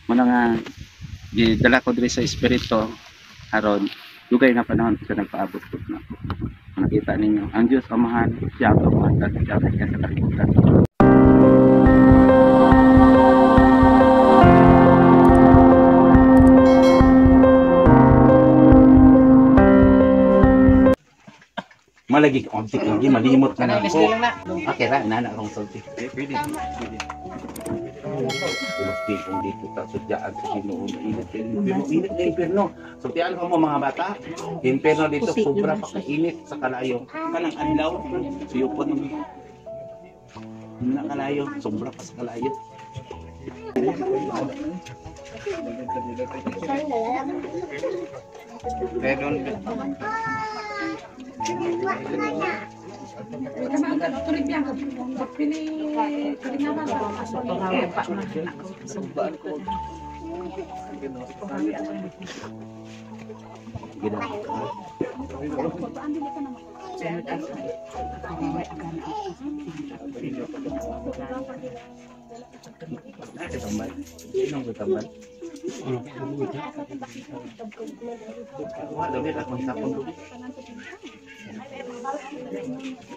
Muna nga gidala ko diri sa espiritu aron dugay nga panahon sa nagpaabot ko na. Nakita ninyo ang Dios Amahan, siya ang buhatan, siya ang sa kalibutan. Malagi object lagi malimot na nako. Okay ra nana akong sulti. Pwede. Sulti kung dito ta sudyaan sa Ginoo, mainit kay impierno, init na impierno. Sultian ko mo mga bata. Impierno dito sobra pa kainit sa kalayo. Kanang adlaw suyupon ng na kalayo, sobra pa sa kalayo.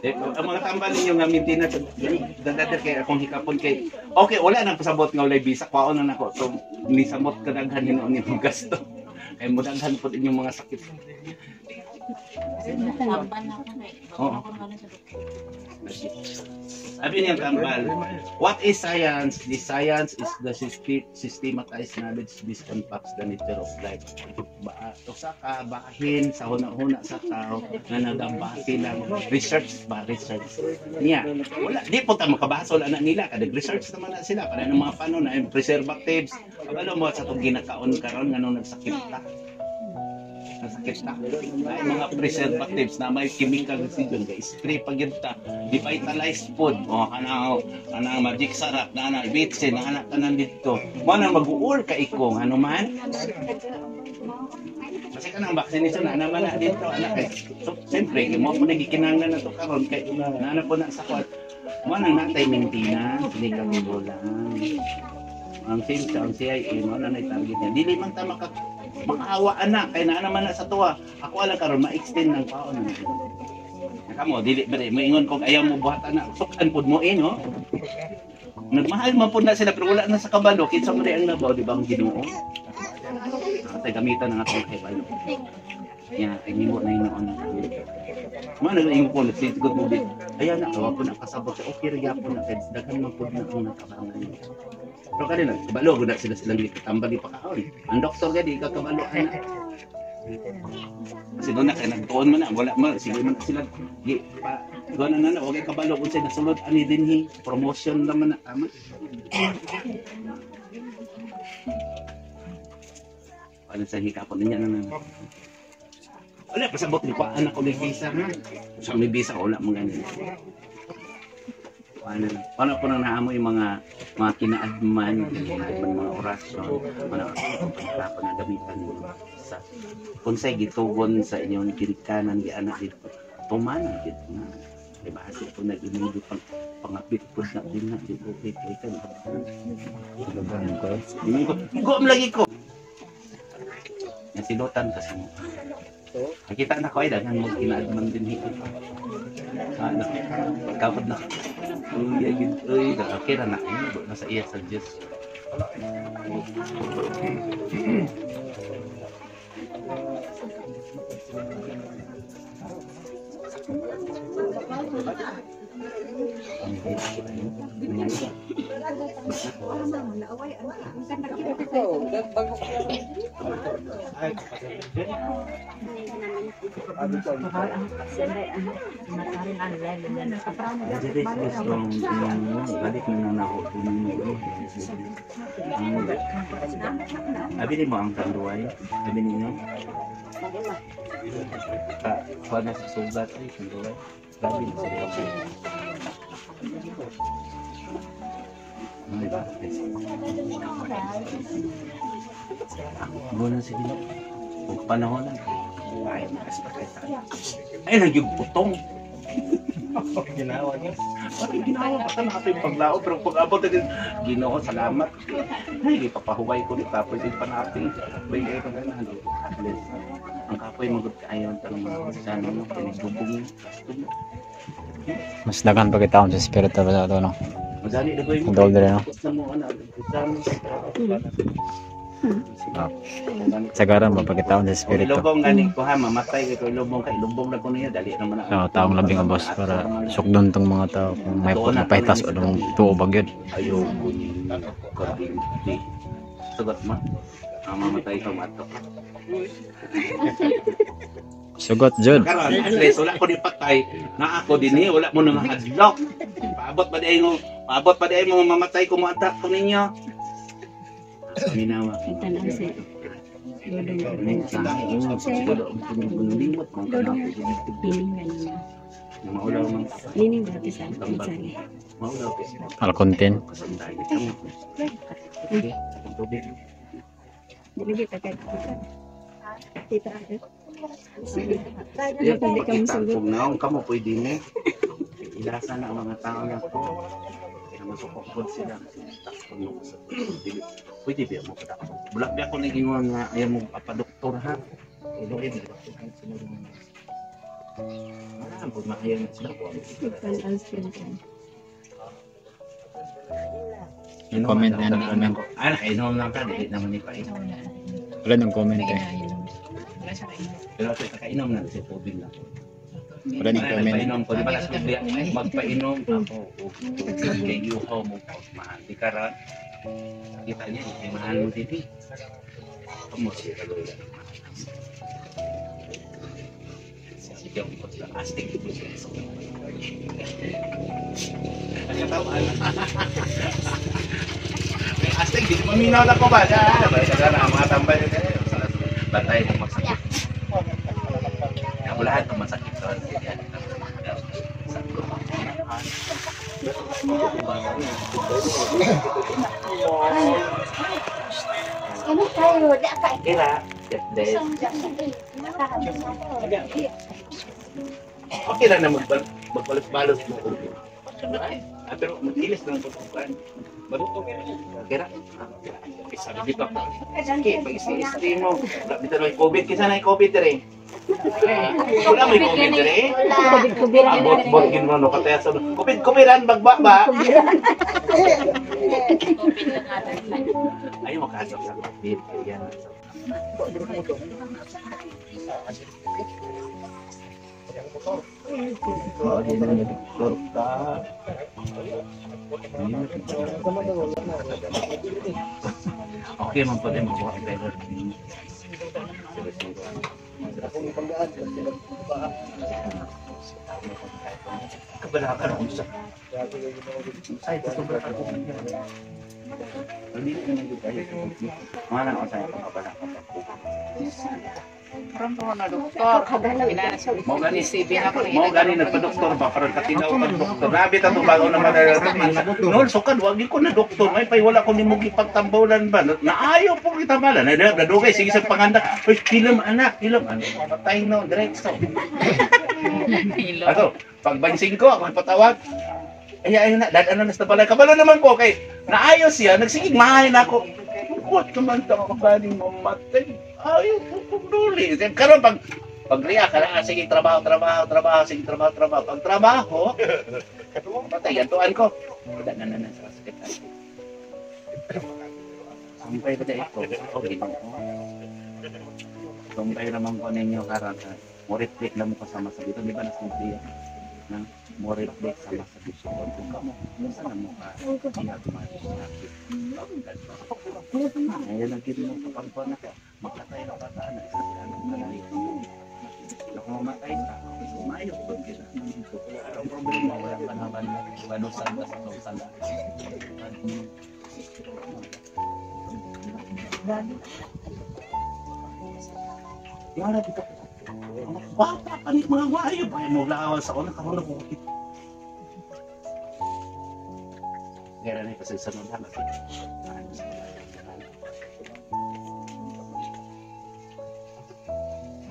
Ang mga tambal ninyo nga maintenance dadader kay akong hikapon kay okay wala nang pasabot nga walay visa kwaon na nako so nisamot kadaghan hinuon nimong gasto kay modaghan pod inyong mga sakit. Oo. Sabi niya tambal, what is science? The science is the systematized knowledge based on facts, the nature of life. Usa ka bahin sa huna-huna sa tao nga nagabase lang research ba, research. Niya, wala di po ta makabasol ana nila kada research naman na sila para ng mga panon na preservatives. Kabalo mo sa tong ginakaon karon nganong nagsakit ta. Nasakit ta. Ay, mga preservatives na may chemical residue kay spray pag yun ta devitalized food o kanang kanang magic sarap na ana bitsin na anak tanan dito mo nang mag-uol ka iko ano man kasi kanang vaccination na naman na dito anak kay so, siyempre mo po nagikinahanglan na to karon kay naana po na sa kwat mo nang natay maintenance ni kagulang ang same sa ang CIA mo na target niya dili man ta maka makaawa anak kay naa naman na sa tuwa ako alang karon ma-extend ng paon. Kamo dili ba moingon kog ayaw mo buhat ana sukan pud mo eh no. Nagmahal man pud na sila pero wala na sa kabalo kinsa man ang nabaw di ba ang Ginoo. Atay gamitan ang atong kahibalo. Ya kay nimo na hinuon. Mo na ingon ko nagsigot mo di. Ayan na wa po na kasabot sa okay ra gyapon na kay daghan man pud na ang nakabangan. Pero kanila, kabalo, guna sila silang gitambal di pakaon. Ang doktor gadi, ikaw kabalo, anak. Kasi doon na, kaya nagtuon man na, wala man, sige man sila, di, pa, doon na na, huwag kabalo, kung sila nasulod, ani din hi, promotion naman na, tama. Ano sa hikapon niya na na. Wala, pasabot, di pa, anak ko may visa, ha? Sa may visa, wala mo ganyan. Ano, paano po nang naamoy yung mga kinaadman, mga orasyon, mga pagkakapon na gamitan mo sa kung sa'y gitugon sa inyong ginikanan, di anak dito, tumanan dito na. Diba? Kasi kung nag-inilo pang pangapit po na din na, dito, okay, okay, okay. Lagi ko! Nasilutan kasi mo. Nakita na ko ay daghan mo kinaadman din hito. Ano? Kapod na. Uy, ay, uy, okay ra na. Nasa iya sa Diyos. Abi mo ang tanduay, abi ninyo. Kuha na sa sugat ay tanduay. Grabe na sa Guna sige na. Huwag panahon lang. Ay, makas pa kayo. Ay, nagyugputong. Ginawa niya. Parang ginawa pa ka na yung paglao, pero pag abot agad, Ginoo, salamat. Ay, ipapahuway ko ni kapoy din panapin. Bay kayo pag ano, bless. Ang kapoy magod kaayo ang tanong mga sana mo, pinigubong. Mas daghan pa kita sa espiritu ba sa ato, no? Madali na mo. Ang dollar, no? Tapos na mo, ano, exam. Sagaran ba pagkitaon sa Kung espiritu? ilubong gani ko ha, mamatay ko ilubong ka, ilubong na ko niya, dali naman Sa taong labing ubos para sukdon tong mga tao kung may mapahitas o nung tuo ba gyud. Ayaw ko niya. Kurbinti. Sagot mo. Ang mamatay ka mato. Sugot jud. Karon, at least wala ko ni patay. Na ako din eh, wala mo na mahadlok. Paabot pa di mo, paabot pa di mo mamatay ko mo atak ko ninyo. Minawa. Tanaw si Limot kung Dodong. Nining ganina. Maulaw man. Nining dati sa sali. Maulaw. Alkontin. Okay, tubig. Dili kita kay Tita. Sige. Eh, Hindi ka makita musugot. kung naong kamo pwede ni. Ilasan na ang mga tao na ko. Kaya masukokod sila. Pwede ba mo kada? Bulak ba ako nag-ingon nga ayaw mo papadoktor ha? Iluin. Wala po maayaw na sila ko. Tanaw siya. Comment na, comment. Ay, nakainom lang ka. Dili naman ni pa. Wala nang comment eh. Pero ako nakainom na kasi tubig lang. Wala nang comment. Magpainom ko, di ba last week, magpainom ako og tubig kay yuho mo mahal. Di karon. Kita niya, kay mahal mo dito. Kamo siya kaloy. Sige, ang ikot lang. Astig ko siya. Ang katawan. May astig, di maminaw na ko ba? Ah, ba, na mga tambay na kayo. Batay mo magsakit. Ako lahat ng masakit sa Ano tayo? Di ka. Kira, death. Okay lang na magbalos-balos mo. Ah, pero magilis lang ito kung Baruto. Kira. Sabi dito. Sige, pag isi mo. Wala dito may COVID. Kisa na COVID dire. Wala may COVID dire. Ah, bot-bot gin mo no kataya sa COVID kubiran bagba ba. Ay makasok sa COVID. Yan. Oh, di na doktor ka. Okay man po din makuha ang pera. Kabalakan ako sa. Ay, sobra ka ko. Hindi naman yun tayo. Mga ako sa kabalakan ako. Karon na doktor. Mo gani mo gani nagpa-doktor ba karon katinaw kag doktor. Grabe ta to bago naman na. Nol sukad wag ko na doktor. May pay wala ko nimo gipagtambalan ba. Naayo po kita bala. Na nadugay sige sa panganda. Uy, hilom anak, hilom ano. Patay no diretso. Ato, pag 25 ako patawag. Ay ay na, dad ano na sa balay. Kabalo naman ko kay naayos siya, nagsigig mahay na ako. What naman ta ko galing mamatay. Ayaw ko kung duli. Karon pag pagriya ka na, sige, trabaho, trabaho, trabaho, sige, trabaho, trabaho. Pag trabaho, patay, gantuan ko. Wala na na na sa sakit. Sumpay ba ito? Okay. Sumpay naman ko ninyo karon. Mo reflect na mo kasama sa dito. Di ba nasunti yan? Na mo reflect sama sa dito. Kung ka mo, sa na mo ka, Ngayon ang gito mo kapag na ka, makatay na bata na isa ka ng kanay. Kung mamatay ka, sumayo ko kita. Ang problema, wala ka naman balusan ka sa kausala. Yara dito. Bata pa ni mga wayo pa mo lawas ako nakaroon ako. Kaya na kasi sa nung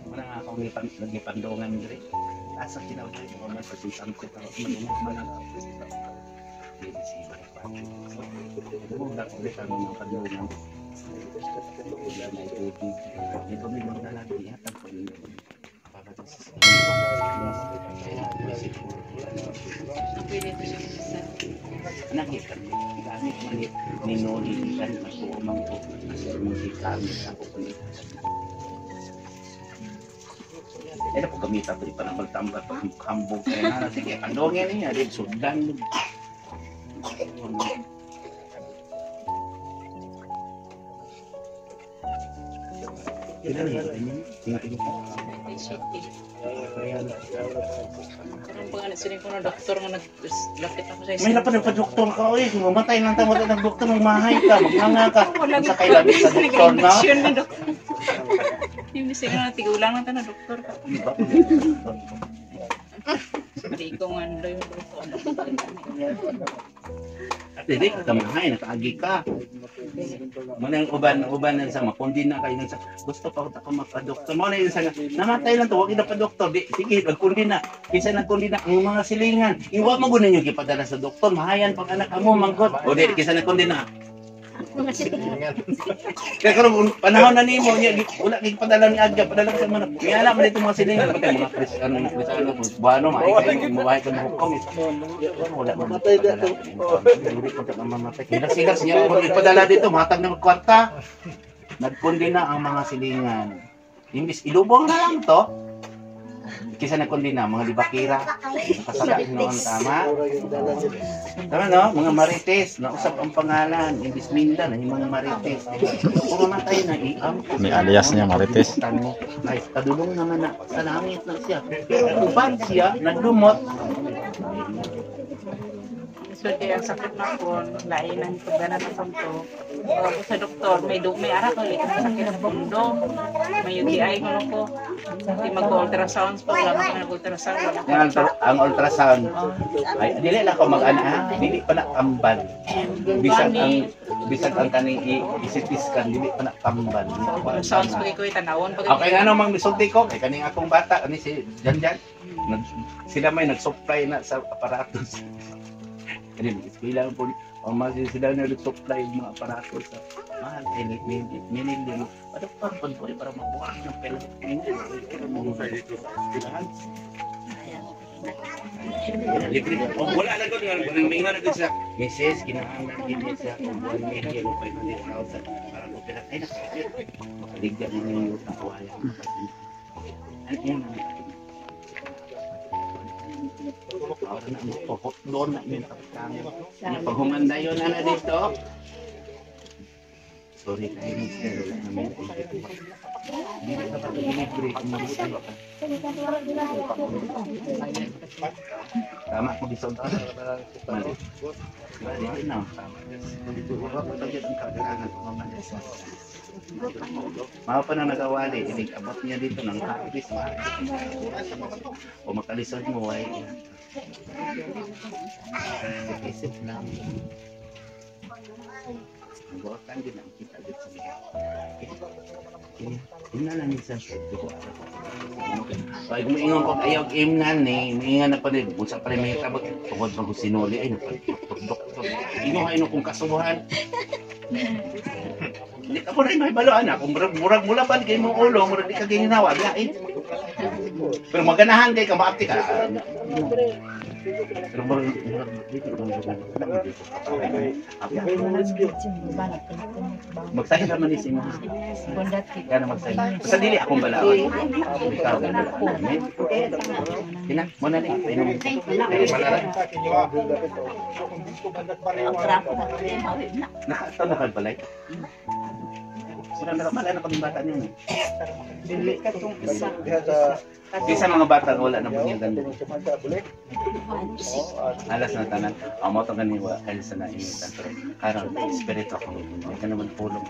Wala nga akong nagipandungan diri. Taas ang kinabuhi mo man sa sangkot ang madungog man ang ulit ang mga kadungan. Wala na tubig. Dito may mga lalaki hatag ko ninyo. Para sa Anak kami gamit man ni Noli ikan matuomang ko kasi imong gigamit ako ko ni. Eh na po gamita ko di pa na magtambal pag hambog kaya na sige pandongin niya di sundan. Sino ko na doktor nga naglapit ako sa May lapan pa doktor ka oy, mamatay lang ta wala ng doktor, magmahay ka, maghanga ka. Unsa kay labi sa doktor na? Nag-induction na doktor. Yung sino na tigulang lang ta na doktor. Hindi ko nga ano yung doktor. At dili ka mahay, nakaagi ka. Muna yung uban ng sama, kundi na kayo sa gusto pa ko magpa-doktor. Mo na yung sa namatay lang to, wag na pa doktor. Di, sige, magkundi na. Kinsa nagkundi na ang mga silingan. Iwa mo gud ninyo gipadala sa doktor, mahayan pag anak mo manggot. O di kinsa nagkundi na. Mga silingan. Kaya karon panahon na nimo nya wala kay padala ni Agya, padala sa mga. Niala man dito mga silingan pagka mga Kristiyano, mga Kristiyano, buhano maay kayo mabahay ka hukom. Wala man Mamatay na to. Dili ko ta mamatay. Sigas niya kung ipadala dito, matag na kwarta. Nagkundi na ang mga silingan. Imbis ilubong na lang to. Kisa nagkundi na mga libakira. Kasala noon, tama? Tama no? Mga marites, nausap ang pangalan, imbis minda na yung mga marites. Kung mamatay na iam. May alias niya, Marites. Ay, kadulong naman na sa langit na siya. Pero uban siya, nagdumot. So kaya ang sakit na ko, lain ang pagdana sa to. Ako sa doktor, may may ara ko ulit ang sakit sa pundo. May UTI ko ko. Di mag-ultrasound pa, wala man nag-ultrasound, wala ko. Ang ultrasound. Ay, dili lang ko mag-ana, dili pa na tambal. Bisag ang kaning i-CT scan, dili pa na tambal. Ultrasound pa ko tanawon pag Okay, ano mang misulti ko kay kaning akong bata ani si Janjan. Sila may nag-supply na sa aparatos. Kani eskwela po ang mga sila na nag-supply mga aparatos sa mahal kay ni ni para para para mabuhat ng pera. Libre. O wala na gud nga nang mingon na gud sa Mrs. kinahanglan gid ni siya og 1 million o 500,000 para mo pera ay nakakit. Makaligya mo yung utang wala. Ano yun? Ahora na mo doon na yun ang paghumanda yun na dito. Sorry kayo mister, wala namin. Hindi ka pa libre. Tama ko bisod. Mali. Mali na. Mao pa na nagawali, inig abot niya dito ng harvest. O makalisod mo ay. Isip lang. Buotan din ang kita dito sa mga. Imna lang ni sa ko. Ay kung ko ayaw imnan ni, miingan na pa din. Unsa pa rin may tabot tungod man kung sinuli ay nagpa-doktor. Imo ay no kung kasuhan. Hindi ka po rin may balo, anak. Kung murag mula pa kay mong ulo, murag di ka ginawa, lain. Pero maganahan kay ka maapti ka. Pero murag magsahin naman ni si mo. Kaya na magsahin. Basta dili akong balaod. Ikaw. Kina, mo na ni. Nakato na ka balay. Wala na wala na kaming bata niyo. Dili ka tong isa. Isa mga bata wala na pong ganda. Alas na tanan. Ang mo tong gani wa kay sa nainitan pero karon espiritu ako. May ka naman pulong.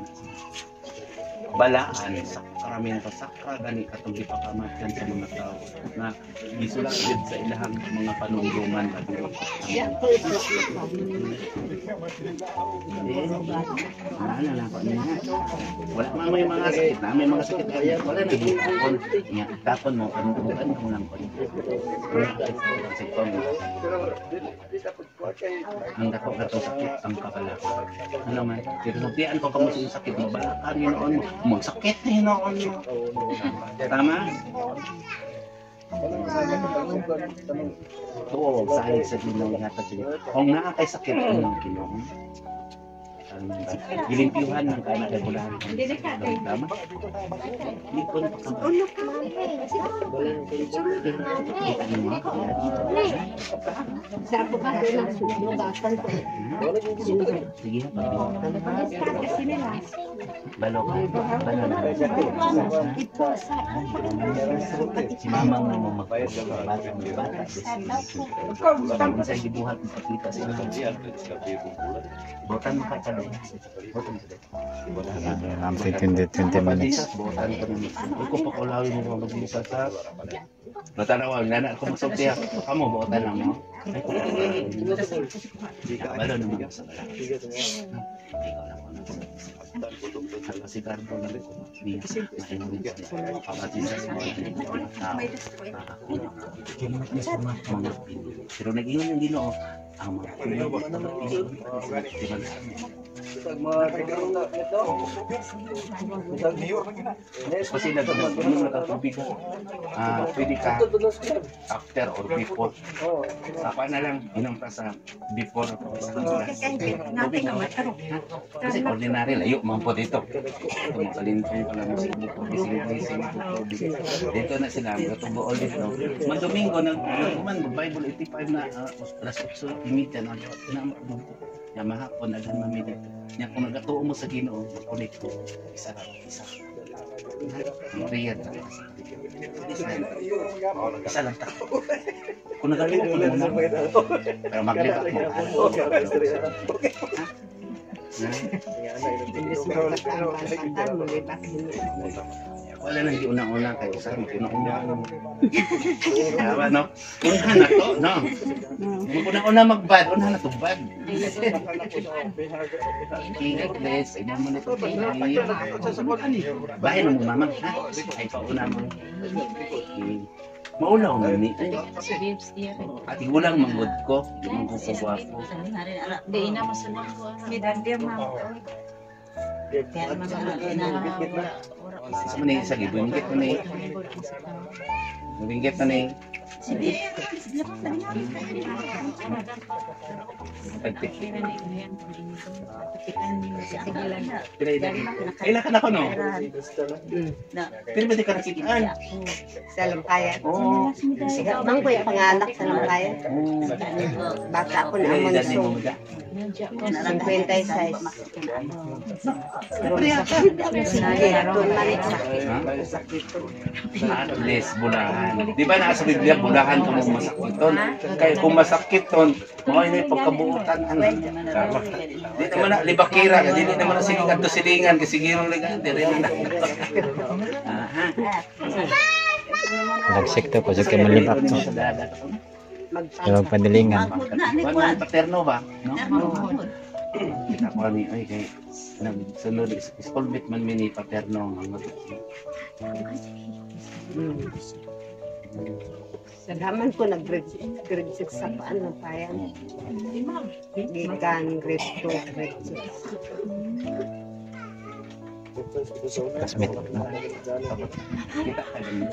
Balaan sa sakramento, sakra gani katong gipapamatyan sa mga tao na gisulat gyud sa ilahang mga panunggungan ba. Ano na ko niya. Wala man may mga sakit na, may mga sakit kaya wala na gihapon. Nya tapon mo panunggungan mo lang ko. Ang dako katong sakit ang kabalaka. Ano man, pero sultian ko kamo sa sakit mo, balakan hinoon mo. Magsakit na hinoon mo. Tama? Tuo, salig sa Ginoo hatag sa Ginoo. Kung naa kay sakit ang Ginoo. Gilimpyuhan ng kana kay bulahan. Tama? Likon pa ka. Sige, balo ka. Balo na. Si mamang mo magbata bata. Sa gibuhat mo pakita sa ila. Botan mo ka kalo. Botan mo. 20 minutes. Botan ka naman. Uy, ko pakulawin mo maglisa sa. Matanaw, nana ko magsulti. Kamo botan lang mo. Balo naman sa bala. Ikaw lang ko kasi Cardo lang niya mga pero nag-ingon yung Ginoo ang mga pili. Kasi nag-inom na tubig pwede ka after or before. Sapa na lang inom ka sa before sa tubig. Kasi ordinary layo man po dito. Tumakalintong pa lang sa gising-gising tubig. Dito na sila gatubo all dito. Man Domingo nagman Bible 85 na alas 8:30 na na ya mahapon aghan mami dito. Nya kung nagatuo mo sa Ginoo, makulit ko. Isa ra, isa. Ang prayer ta. Isa lang ta. Kung nagatuo ko mo na. Pero maglibak mo. Wala nang giuna-una kay usa maguna-una. Tama no? Una na to, no? Maguna-una magbad, una na to bad. Ingat les, ay mo na to. Bahay na mo mama, ha? Ay pauna mo. Maulaw man ni. At igulang manggod ko, di man ko kugwapo. Di ina masunod ko. Sa man isa gibungkit mo ni. Bungkit na ni. Kaila ka na ko no? Pero ba di ka nakitaan? Sa Lampaya. Oo. Bang ko yung panganak sa Lampaya. Bata ko na ang manso. 56. At least bulahan. Di ba nasa Biblia bulahan kung masakiton? Kaya kung masakiton, mao ini pagkabuotan ano. Tama. Di naman na libakira, dili naman na sige kadto silingan kasi girong liga diri na. Aha. Nagsekta po sa kay malibak to. Pero panilingan. Wala paterno ba? No? Kita ko ni ay kay nagsunod school mate man mi ni paterno nga. Sa daman ko nag-grade 6 sa paan ng payan. Gikan grade 2, grade 6. Classmate. Kita ka din.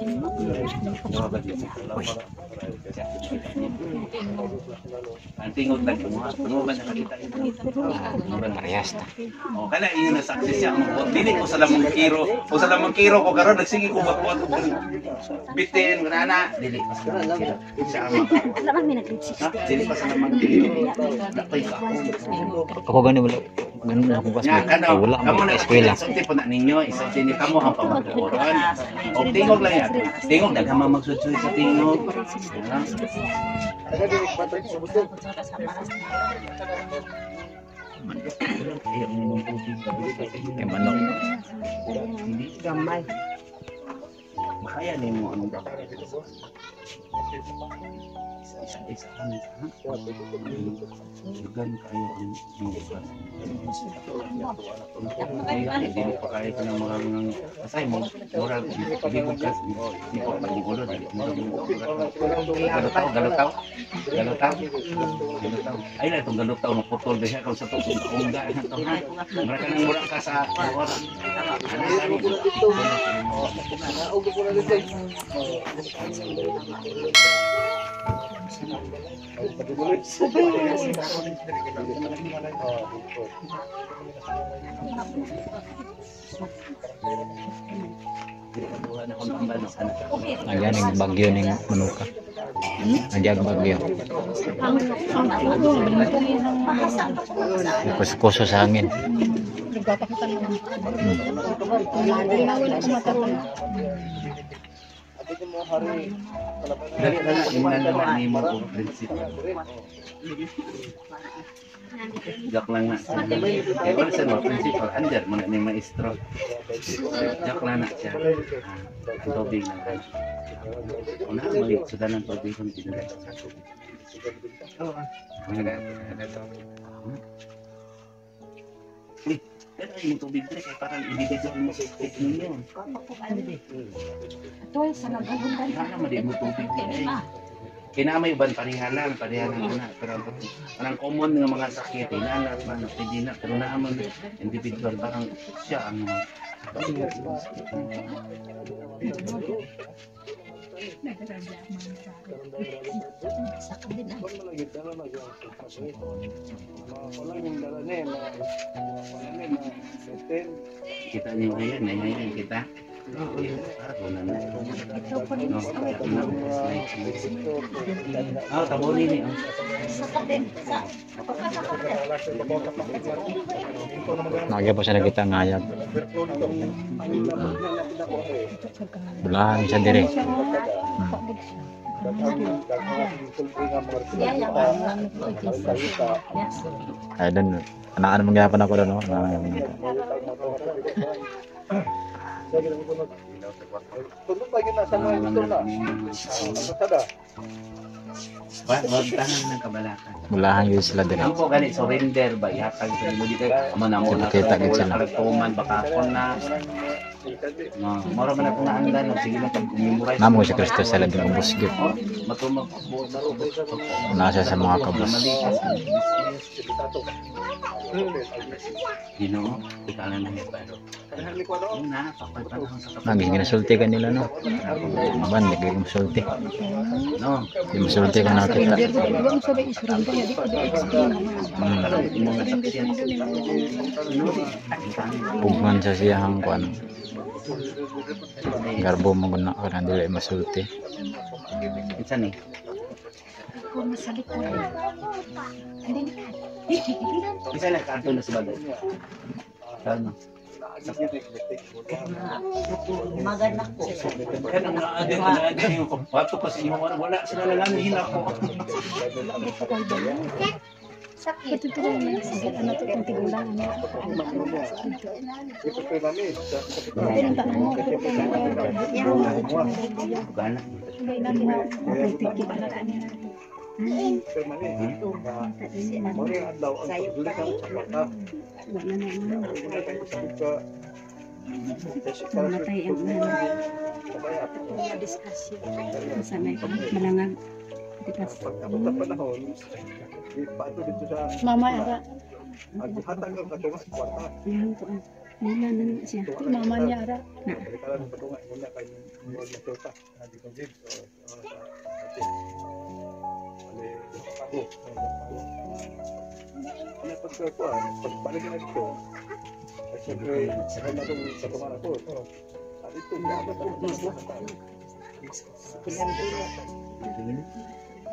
Ang tingog lang mo. Ano ba nakakita ito? Parehas ta. Oh, kana inyo na success siya ang dili ko sa lamang kiro. O sa lamang kiro ko karon nagsige ko magbuhat og bitin nana dili pa sa lamang kiro. Siya ang dili pa sa lamang kiro. Dapay ka. Ako gani wala ganun na akong classmate. Wala mo na eskwela. Isulti po na ninyo, isulti ni kamo ang pamatuoron. O tingog lang yan. Tingog daghan man magsudsud sa tingog. Kay manok. Gamay. Makaya nimo anong isa isa kami ha. Dugan kayo ang bukas. Ay, dili pa kayo kanang murag ng asay mo murag di bukas di ko pag ulo dili murag galutaw galutaw galutaw galutaw. Ay na itong galutaw na putol diha kung sa tong ungga na to ha. Murag kanang murag ka sa oras. Ano Ayan ang bagyo ning manuka. Nagyag bagyo. Kuso-kuso sa hangin. Dali na lang ingnan na nimo og principal. Joke lang na. Eh, wala sa mga principal. Under mo na ni maestro. Joke lang na siya. Ang tubig na kayo. Una, mali. Sudan ang tubig kung dinala sa tubig. Uy, pero yung tubig dre, kaya parang individual mo sa sakit ninyo. Sana mali mo tubig dre. Kinamay uban pareha lang na pero parang common nga mga sakit inana man pwede na pero naa man individual parang siya ang kita niyo ayan ayan kita. Oh, tabuli ni. Nagya pa siya nakita nga hayag. Bulahan siya dire. Ay doon. Anaan man gyapon ako doon no. Wag tanan ng kabalakan. Bulahan yun sila dire. Ang po gani surrender ba ihatag sa imo di kay amo na mo na Kita gid sila. Tuman baka ako na. No, moro man akong naandan sige lang pag memorize. Namo si Kristo sila din ubos gyud. Matumag Nasa sa mga kabos. Ginoo, ikaw lang nang pero. Una, pakoy panahon sa kapatid. Naging ginasulti ka nila no. Ban di kayo musulti. No. Di musulti ka nakita. Pugman sa siyahang kuan. Garbo mo guna ka na dili masulti. Kinsa ni? Isa lang kaadto na sa balay. Ano? Maganak ko. Kanang naa din yung pato ko sa imo wala sila lalamihin ako. Sakit. Gana. Namatay ang nanay. Sanay malangag. Tikas. Mama ara. Yan po. Nila na siya. Mama niya ara.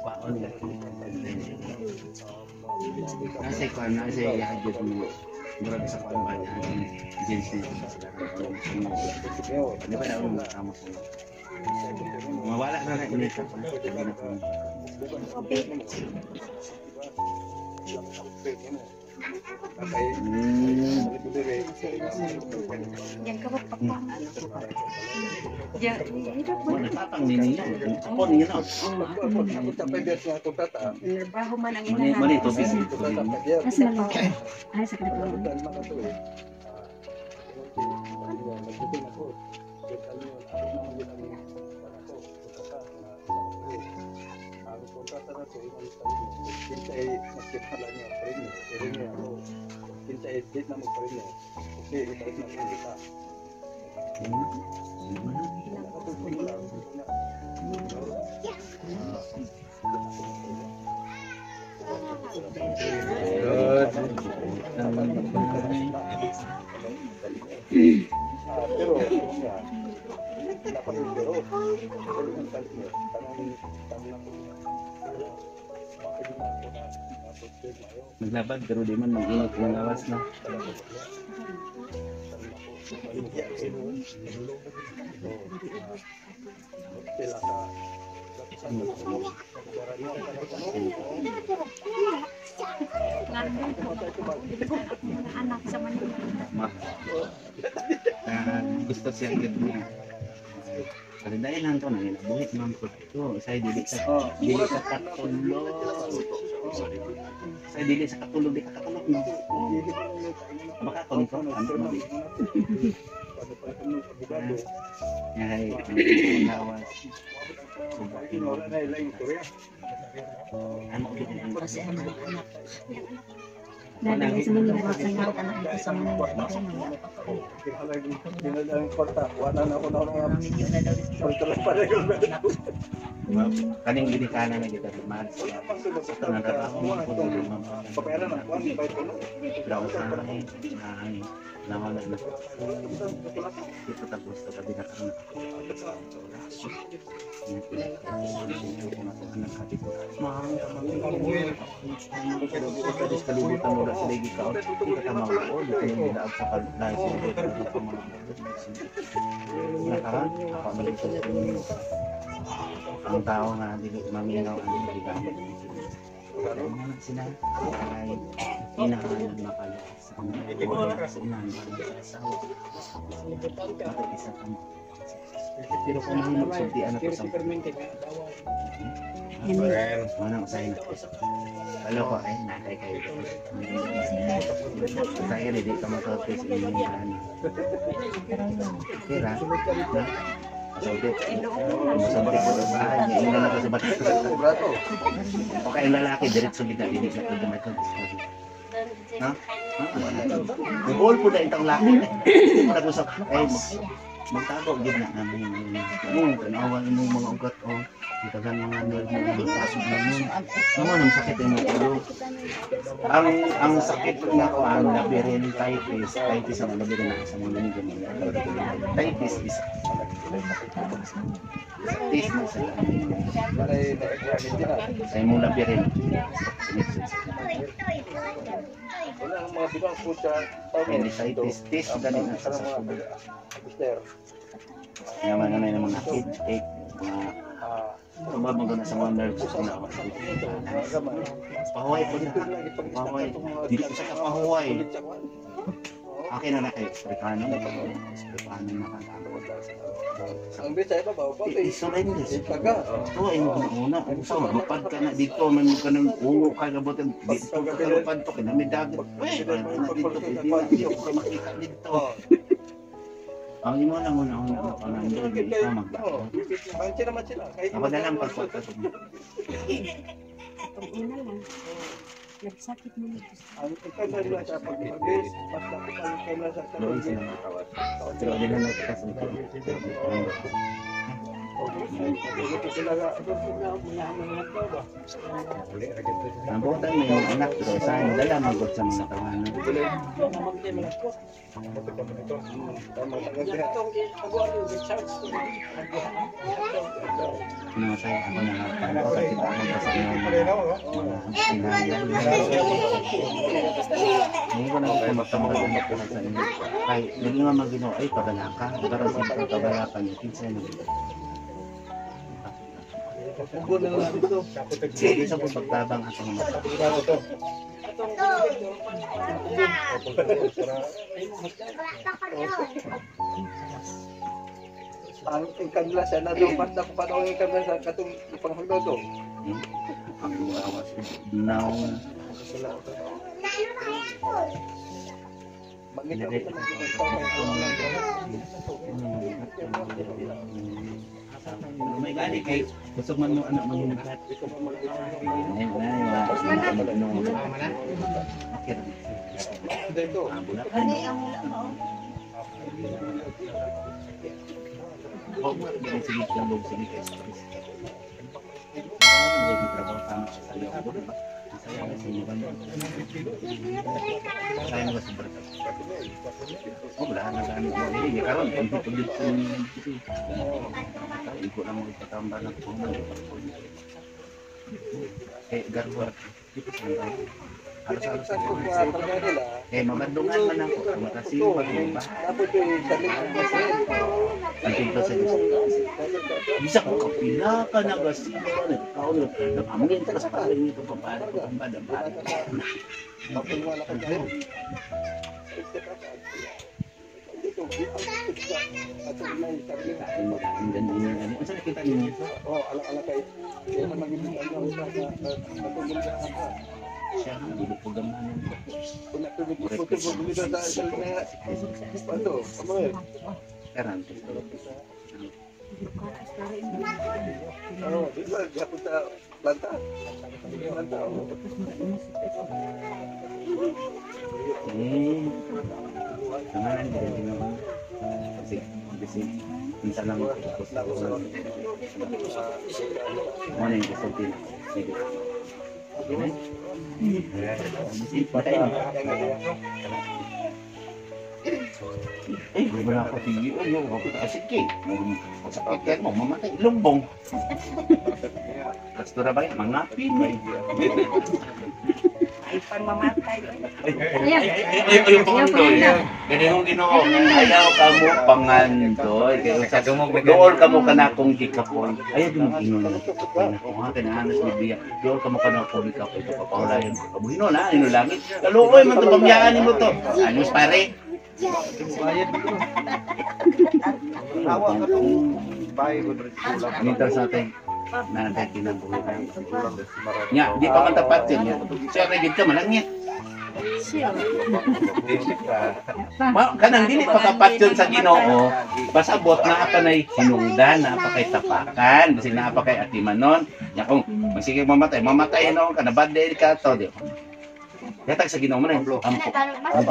Kwaon lang. Nasa kuan na sa ihagit mo. Murag sa kuan ba niya. Agency sila. Di ba na mo kamo sa mawala na na ini ka. Yan ka pa pa. Yan, hirap mo. Mo nagpapang ninyo. Apo ninyo na. Trabaho man ang Mani inahan. mani tubig. Mas malaki. Ay, sakit ko. Maglabad pero di man mag-init ng lawas na. Anak sa Manila. Ma. Gusto siya gid niya. Kasi dahil lang to nanginabuhi man ko ito. Say dili sa dili sa katulog. Say dili sa katulog di ka katulog no. Baka kontrol ano mo di. Ay, lawas. Ano ko Kasi ang mga anak. Dahil sa Manila. Anak ko sa Manila. Kaning ginikanan na kita mahal sa nagtrabaho mo ko na ay nawala na ito tapos sa gabi na karon. Kalibutan mo sa ligi ka ka mauo dito yung gilaab sa dahil sa nakaran ako malito ang tao nga dili maminaw ang gigamit sila ay inahan makala sa sa unahan para sa asawa bakit isa ka mo pero kung may magsultian ako sa manang usahay na alo ko ay natay kayo saya di ka masulti sa inyong ano kira na masulti masulti ko sa bahay hindi na sa bahay okay ang lalaki diretso gid na dili na pwede masulti. Ha? Gol po na itong laki. Hindi mo nag-usap. Ay, magtago gid na namin. Tanawa imong mga ugat o. Itagan mga nerve mo magpasok na mo. Ano ang sakit imong ulo? Ang sakit na ko ang labyrinthitis. Titis ang labyrinth sa mga ganyan. Titis is tis na sa sa imong labyrinth. Appendicitis, tis gani na sa sakit. Yaman na na mga headache, mga tumabang na sa mga nerves sa mga pahuway po na. Pahuway. Dili ko sa kapahuway. Okay na na kayo. Espirituano. Espirituano na ka. Ang bisaya pa ba? I-surrender. Ito ay una. Sa lupad ka na dito. May mga nang ungo ka na butin. Dito ka kalupad to. Kinami dagat. Uy, na dito. Hindi ko ka makita dito. Ang imo lang una-una na panandol. Ikaw magbago. Ako na lang pagpagpasok mo. Itong una lang. Nagsakit mo nito. Doon sila makawas. Pero di na nagkakasunod. Ang buong may mga anak pero sa dala magod sa mga tawanan. Ano say ako na ako kita ako sa mga sinaya. Hindi ko na ako magtambal sa inyo. Ay, naging nga maginoo ay pabalaka. Pero sa pabalaka niyo kinsa na. Sige, sa pagtabang ato mga. Ang ikagla sa na doon basta ko paano ang ikagla sa katong ipanghagdaw to. Ang awas now. May gani kay kusog man mo anak manghinagat. Eh, mabandungan man ako. Bisa ko kapila ka nagasino nagkaon nag-amin ka sa paring ito papare ko ang badabari. Unsa nakita ninyo? Oh, ala-ala kay Siya ang dili ko gamanan. Oh, di ba gapon sa planta? Planta. Eh. Kamanan din naman. Kasi kasi minsan lang ko sa mo na yung gusto din. Sige. Eh, wala ko sige. Ano, sige. Sakit mo, mamatay. Lumbong. Kastura ba yan? Mangapin. Ay, pan mamatay. Ay, ay, pangandoy. Ganyan Ginoo. Ayaw ka mo pangandoy. Dool ka mo kanakong gikapoy. Ayaw di mo ingon. Ako nga, kinahanas ni Bia. Dool ka mo kanakong gikapoy. Ito papaulayan ko. Kabuhino na, ino langit. Kaluoy man ito, pamyaan mo to. Ano, pare? Nito sa atin. Nanay kinabuhi. Nya, di pa man tapat yun. Siya rin ka malangit. Kanang dili pa kapat yun sa Ginoo. Pasabot na pa nay hinungdan, na pa kay tapakan, bisag naa pa kay atimanon. Nya kung magsige mamatay, mamatay noon ka na bad day ka to di. Yatag sa Ginoo man ampo. Ang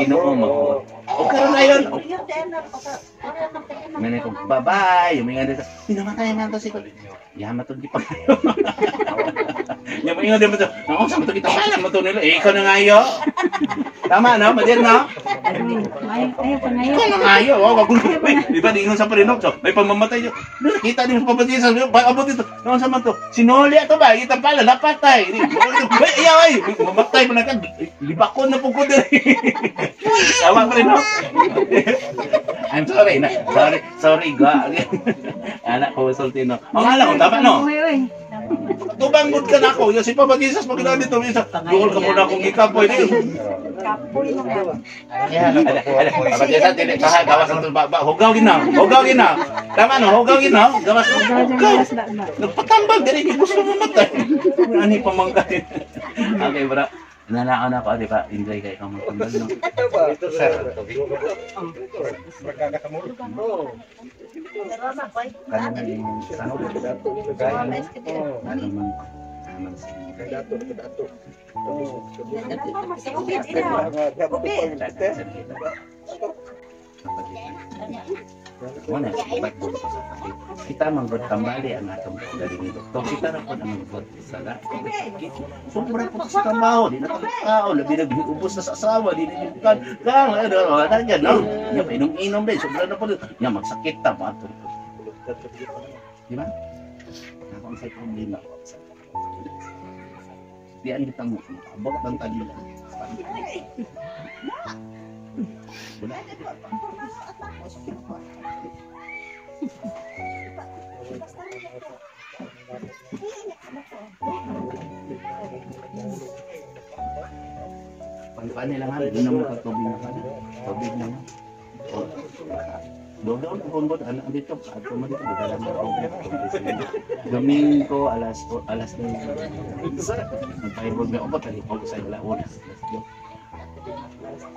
Ginoo mo. O karon ayon. Mene ko bye-bye, yung mga dito. Pinamatay man to si ko. Yaman to di pa kayo. Yung mga dito, naku, sa mo to kita pala mo to nila. Eh, ikaw na ngayo. Tama no, madyan no? Ayaw pa ngayon. Ikaw na ngayo. Oh, kagulo. Di ba diingon sa Prinok? So, may pamamatay nyo. Nakita din sa pamatay sa abot dito. Naku, sa man to. Sinuli ato ba? Kita pala, napatay. Ay, ayaw ay. Mamatay mo na ka. Libakon na po ko din. Tama pa rin no? I'm sorry na. Sorry, sorry ga. Anak ko sultino. Ang alam ko tama no. Tubanggod ka na ako. Si Papa Jesus pag dito isa. Duol ka muna akong ikapoy ni. Kapoy na. Papa Jesus dili ka gawas ang ba. Hugaw gina. Hugaw gina. Tama no, hugaw gina. Gawas hugaw. Nagpatambag dili gusto mo mamatay. Ani pamangkay. Okay, bro. Nanakaw na ako, di ba? Enjoy kayo kang magtambal, no? Kano na yung sahod? Ano man? Ano kita manggod kambali ang atong galing doktor. Kita ra pud ang manggod sala. Sobra po sa trabaho, di na tao, labi na ubos na sa asawa, di na kan. Kang ano, ano yan, no? Nya inom-inom din, sobra na po. Nya magsakit ta pa ato. Di ba? Ako ang say problema ko. Di ang kita mo, abot ang tagyo. Wala. Paano lang ha, hindi naman tubig na kana. Tubig na. O, doon kung bon anak dito, ato man dito dala mo tubig. Domingo alas 9. Nagpaibog na ako tali ko sa ila oras.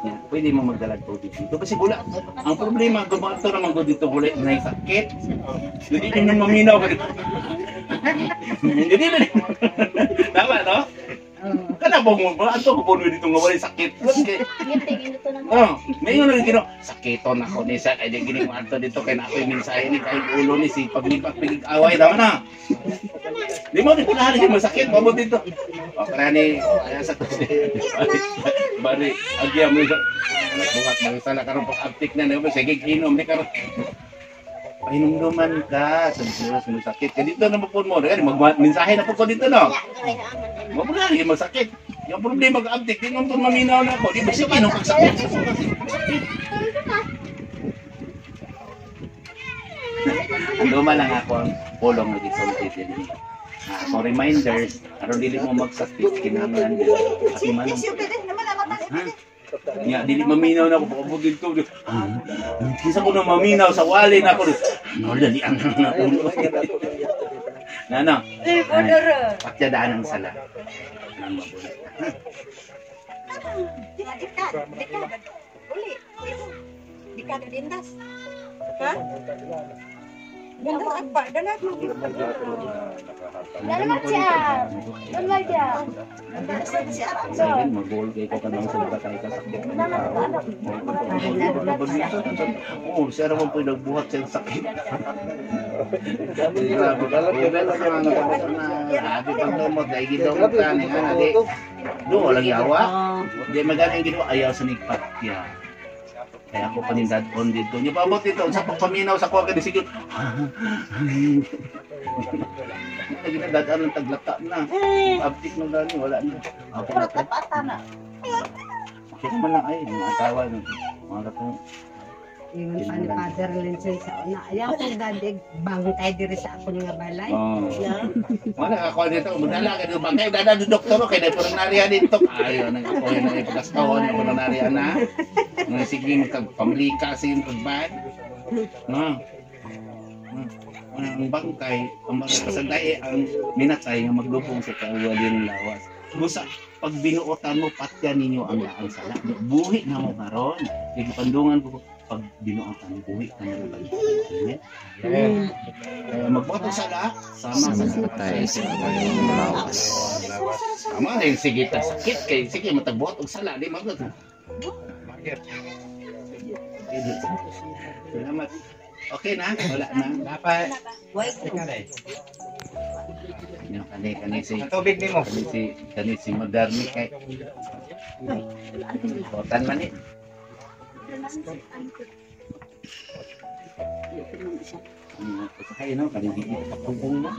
Ya, pwede mo magdala tubig dito kasi wala. Ang problema gumato naman ko dito wala na sakit. Hindi na maminaw ka dito. Hindi na. Tama no? Kana bang mo ba ato ko puno dito nga walay sakit. Oh, may ingon rin kino sakiton ako ni sa kay di gini mo ato dito kay na ako'y mensahe ni kay ulo ni si paglipak pigig away tama na. Di mo di pulahan di masakit mabot dito. O karani ay sa bari agya mo sa buhat mo sana karon pag aptik na na sige inom ni karon. Pahinumduman ka sa Diyos mo sakit. Kaya dito na mo po mo. Kaya magmensahe na po ko dito no. Mapula rin masakit. Yung problema mag-update, di nung maminaw na ako. Di ba sige nung pagsakit? Ang luma lang ako ang pulong nag-isulti din. Ako reminders, aron dili mo magsakit, kinahanglan dili. Ya, dili maminaw na ako pag dito. Kinsa ko na maminaw sa wali na ako. Ano dali ang na ulo. Nana. Patyadaan ang sala. Nang mabuhi. Dika. Uli. Dika dindas. Ha? Dindas apa? Dalat mo. Dalat siya. Dalat siya. Sige, mag-goal kay ko kanang sa batay ka sakit ng tao. Oo, siya naman po yung nagbuhat siyang sakit. Grabe, grabe pagdumot, dahil gidumot ka, ni nga na, di, do, walang yawa. Di magana yung ginawa, ayaw sa nigpatya. Kaya ako panindad-on dito. Yung paabot dito, sa pagpaminaw sa kuha ka, di sige, ginadadaan ng taglata na. Abtik na gani, wala na. Ako na to. Kaya man lang ay, mga asawa, mga katong. Ingon pa ni Father Lindsay sa una. Ayaw kong dadig, bangkay diri sa ako nga balay. Wala ka dito, magdala ka dito, bangkay, dada do doktor, kay dahil parang nariyan dito. Ayaw, nang ako yun ang ipagkastahon, ako nang nariyan na. Nang sige, magpamlika, sige, magpagban. Ang bangkay, ang bangkay, kasanday, ang minatay nga maglubong sa kauwalin ng lawas. Busa, pag binuotan mo, patya ninyo ang laang sala. Buhi na mo karon. Di mo kandungan ko, pag binuotan, buhi ka na ba? Amen? Kaya magbuot ang sala, sama sa patay sa lawas. Sama rin, sige, sakit kay, sige, matagbuot ang sala, di magbuot. Salamat. Okay na? Wala na? Dapat. Kani si tubig nimo. Kani si Moderni kay. Botan man ni. Kay no kani di patubong na.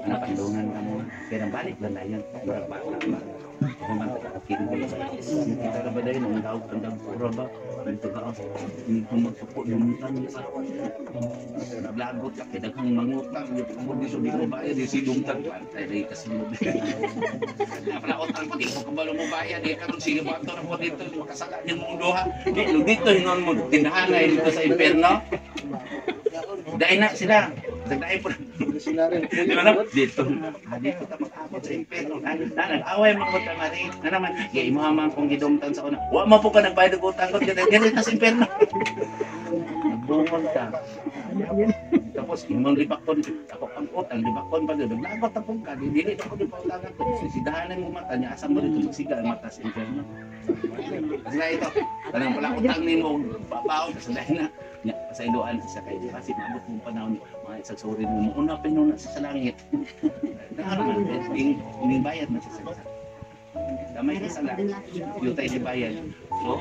Napandungan ka mo. Pero balik lang na yun. Murag bata ba. Ako man taga-akin ko. Kita ra ba dahil ang daog ang daog pura ba? Ang taga ang magsuko lumutan sa nablagot ka kay daghang mangutang yung mo di di ko bayad di si dumtag pantay di kasunod. Napalaotan ko di ko kabalo mo bayad di karon sige bato na mo dito makasala ni mong duha. Di dito hinon mo tindahan na dito sa impierno. Dai na sila. Dai po. Dito. Dito ta mag-abot sa impierno. Nag-away man ko ta mari. Na naman gay imo man kung gidumtan sa una. Wa man po ka nagbayad og utang ko dito ta sa impierno. Nagbungol ka. Tapos imong libakon ako ang utang libakon pa gud. Naglagot ta pud ka. Dili pa ko di pautangan ko. Sidahanan mo mata niya asa mo dito magsiga ang mata sa impierno. Kasi na ito, tanang pala utang nimo babaw kasi na. Nya pasayloan sa kay kasi maabot mong panahon mga isang suri mo una pinuna sa langit. Naano ning bayad na sa sala. Damay na sala. Yutay ni bayad. So,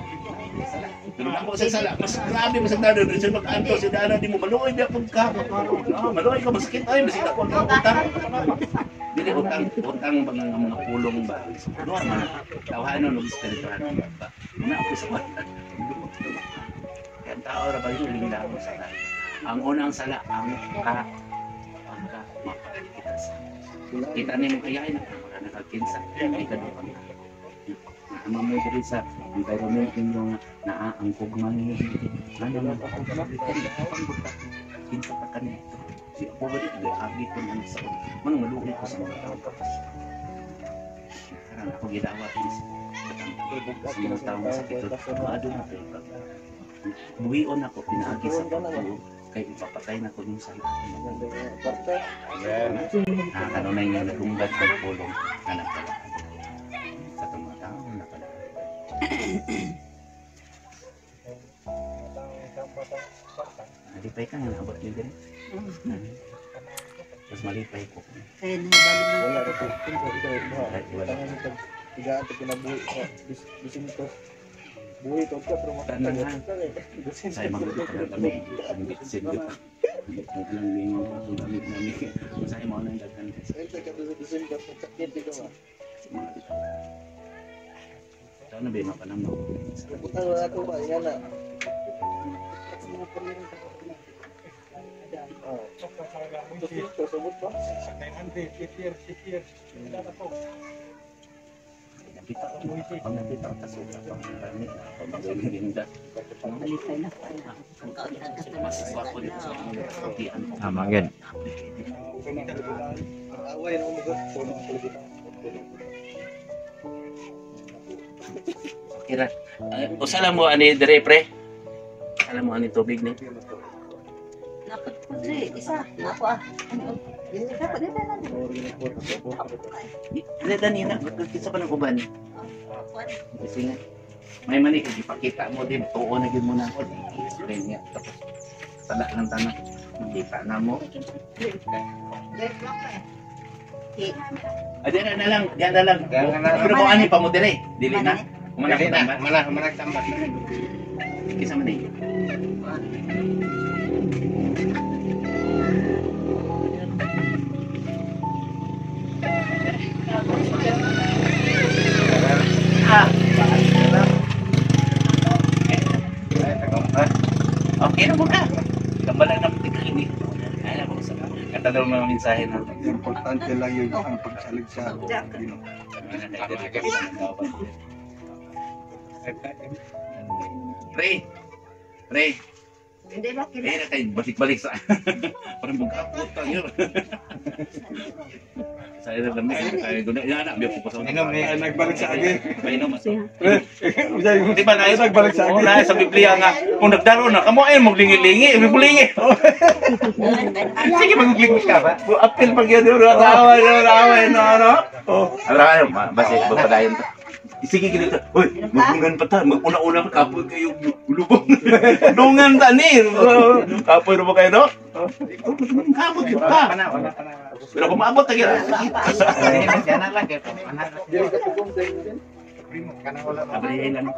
sala. Pero nako sa sala, mas grabe mas dado dito sa mag-anto sa dana di mo maluoy biya pud ka. No, maluoy ka masakit ay masakit ako ang utang. Dili utang, utang ba nga mga pulong ba? Duha man. Tawhanon og espiritual ba. Una ako sa kaya ang tao ra ba yun linglaon sala. Ang unang sala ang ka pagka mapakita sa. Kita nimo kaya ay nakakinsa ay kadupang ka. Naama mo diri sa environment ninyo nga naa ang kugma ninyo diri. Ano man kinsa ka kanito. Si ako ba dito agi ko nang sa manang maluoy ko sa mga tao. Karon ako gidawat is sa mga tao nga sakit. Maado na tayo pag buhion ako pinaagi sa pagtuo kay ipapatay na ko yung sala. Nakakanunay nga nagumbat pagpulong na nagpalaan. Sa itong mga tao napalaan. Malipay ka nga naabot niyo din. Mas malipay ko. Kaya nahibalo mo. Wala ra ko. Wala. Tigaan to kinabuhi sa bisinto. Buhi to ka pero Tanan. Sa imong kami ang bitsin dito. Ang lingon ang gamit namin. Sa imo nang daghan. Sa na ba mapanam no? Butang na ako ba nga na. Subot ba? Nakita ko, pag nakita ko, tas wala pang gamit na ako, magalinda. Mas gwapo dito sa mga ko. Tama gid. Away na mo Okay ra. Usa lang mo ani dire pre. Usa lang mo ani tubig ni. Dapat po siya, isa. Ako ah. Dapat dito na. Dili dani na kinsa pa nang uban. Kasi nga may mani kay gipakita mo din tuo na gyud mo na ako. I-explain niya tapos sala ng tanan. Makita na mo. Ay, di na lang, diyan na lang. Pero mo ani pa mo dire. Dili na. Humana Dili na, na. humana, humana tambak. Kisa man eh. Okay na mo ka. Kambala na mo ini. Ay, ako sa katalo mga mensahe na. Importante lang yun ang pagsalig sa Ginoo. Pre. Pre. Hindi ba kila? Eh, na kayo balik-balik sa parang bugapot ka yun. Sa ila lamig, ay guna yan na biya ko pa sa Inom ni. Ay, nagbalik sa agi. Painom ato. Di ba na Nagbalik sa Oo, agi. na sa Biblia nga kung nagdaro na kamo ay maglingi-lingi, maglingi. Sige maglingi ka ba? Apil pag yun, away, away, no, no. Oh. Ala kayo, basi padayon ta. Sige ganito. Hoy, magungan pa ta, maguna-una pa kapoy kayo lubong. Lungan ta ni. Kapoy na ba kayo no? Kapoy yun pa. Wala pa na. Pero kung maabot ta gira. Dili ka pugong din. Abrihin lang.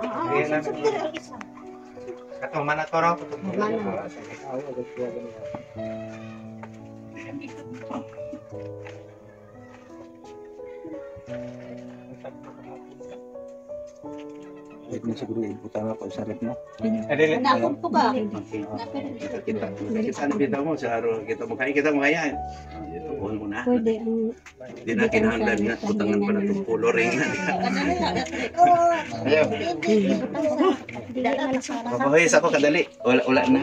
Wait na siguro ibutang ako sa rep no. Nakong po ba? Kita kita na bitaw mo sa araw kita mo kaya kita mo kaya. Tuon mo na. Pwede ang Di na kinahanglan nga butangan pa na itong coloring na. Papahoy sa ako kadali. Wala wala na.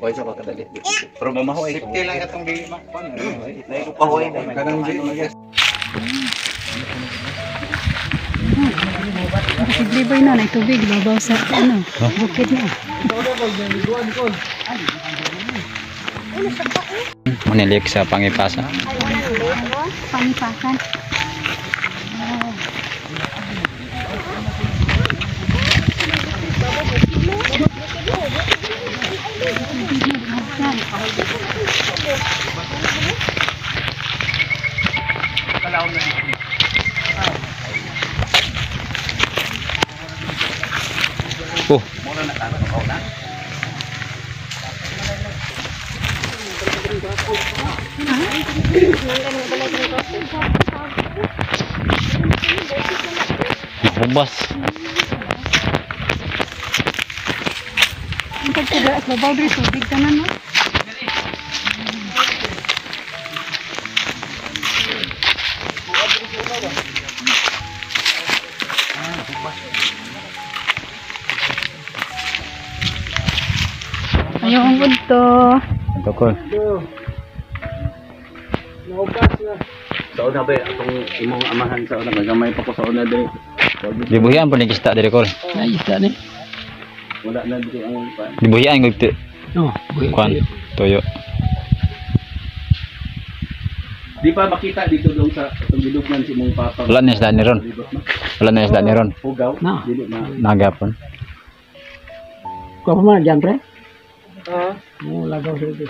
Hoy sa ako kadali. Pero mamahoy ko. Safety lang katong dili makon. Lahi ko pahoy. Kanang di mag Libre na, may tubig, babaw sa ano, bukid na. Manilik sa pangipasa. Panipasan. Oh, nahubas. Ang pagkaga, babaw diri tubig tanan no. Ayong udto. Ito ko. Sa una ba atong imong amahan sa una gamay pa ko sa una diri. Dibuhian po ni isda diri kol. Na isda ni. Wala na diri ang pan. Dibuhian gud ti. Oh, Kwan toyo. Di pa makita dito dong sa atong gilugnan si imong papa. Wala na isda ni ron. Wala na isda ni ron. Hugaw. Na. Dili na. Nagapon. Kuha pa man diyan pre. Oo. Mo lagaw sa ito.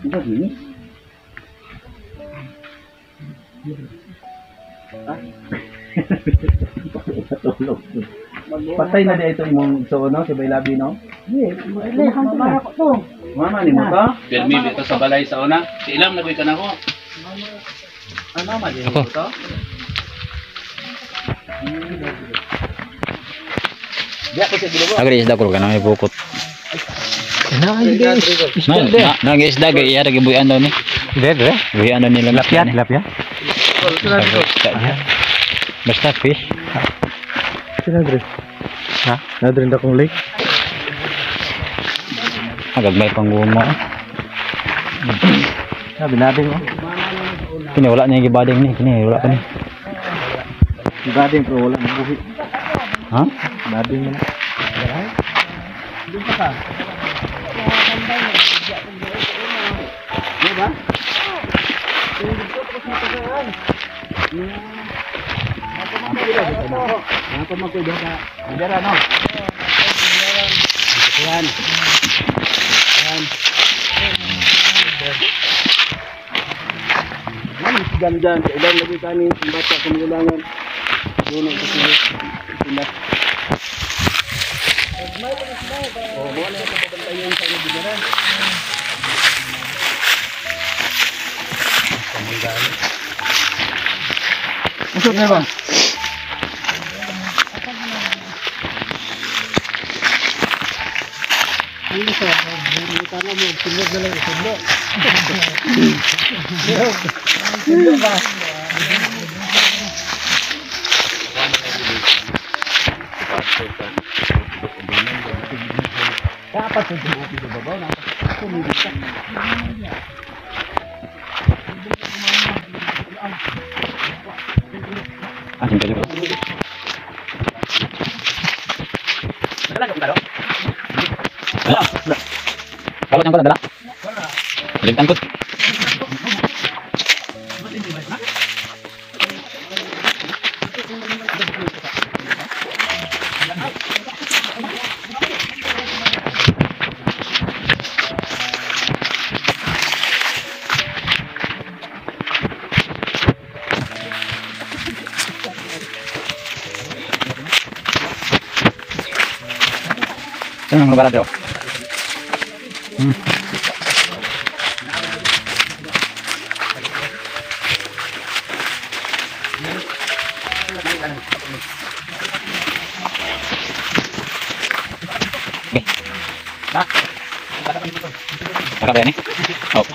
Diba gini? Patay na di ito imong so no si Baylabi no? Mama ko to. Mama ni mo to? Pirmi dito sa balay sa una. Si ilam nagoy ka na ko. Ah, mama di mo to? Di ako sa gilugo. Agri isda kol kanang ibukot. Na ay guys. Na na na isda kay iya ra gibuhian daw ni. Dire dire. Buhian daw nila. Tilapia, tilapia. Basta fish. Sino dre? Ha? Nadre na kong lake. Agad may pangguma. Sabi natin oh. Kini wala niya gibading ni, kini wala pa ni. Bading pero wala nang buhi. Ha? Bading man. Ako magkudo ka. Dara no. Ayan. Ayan. Ayan, ganda. Ilan lagi kani ang bata kumulangan. Doon ang sila. Sila. Oh, mo na ito pabantayan sa inyo bigaran. Usod na ba? Dapat sa dumupi sa babaw na tumibig ka. Ah, siyempre ko. Dala. Kalau tangkot dala. Balik tangkot. Saan ang lugar natin? Saka ba yan eh? Oh.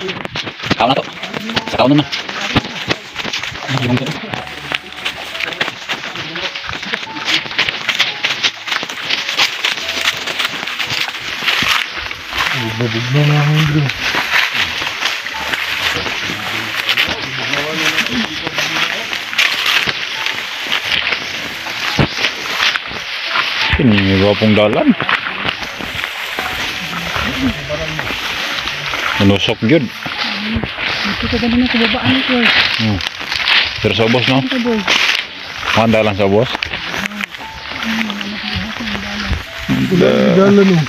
Kao na to. Sa kao na. Ay, yung to. Bubugno na akong bro. Kini gwapong dalan. Manusok gyud. Ito ka ganun ako babaan ko. Pero sa ubos no? Ito boy. Mga dalan sa ubos. Dalan no.